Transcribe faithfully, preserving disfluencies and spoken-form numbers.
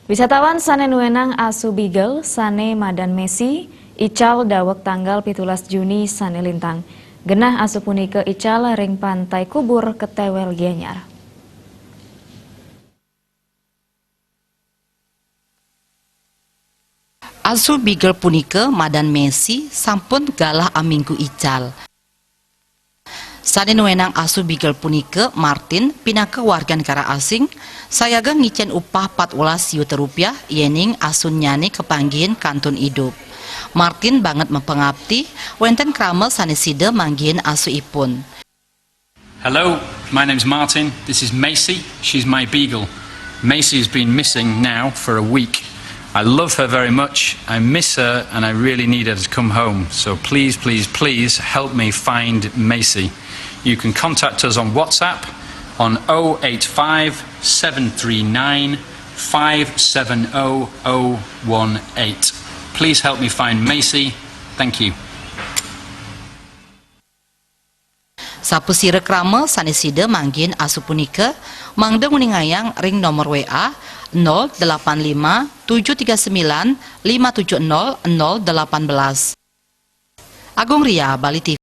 Wisatawan sane nuenang asu Beagle sane madan Messi, ical daweg tanggal pitulas Juni sane lintang. Genah asu punika ical ring Pantai Kubur, Ketewel, Gianyar. Asu Beagle punika madan Messi sampun galah aminggu ical. Sane nuenang asu Beagle punika Martin pinaka warga negara asing, sayaga ngicen upah patbelas yuta rupiah, yening asunnyane kapanggihin kantun idup. Martin banget mapangapti, wenten krama sane sida manggihin asuipun. Hello, my name's Martin. This is Macy. She's my beagle. Macy has been missing now for a week. I love her very much. I miss her and I really need her to come home. So please, please, please help me find Macy. You can contact us on WhatsApp on oh eight five, seven three nine, five seven oh oh one eight. Please help me find Macy. Thank you. Sapasira krama sane sida manggihin asu punika, mangda nguningayang ring nomor W A nol delapan lima tujuh tiga sembilan lima tujuh nol nol delapan belas. Agung Ria, Bali T V.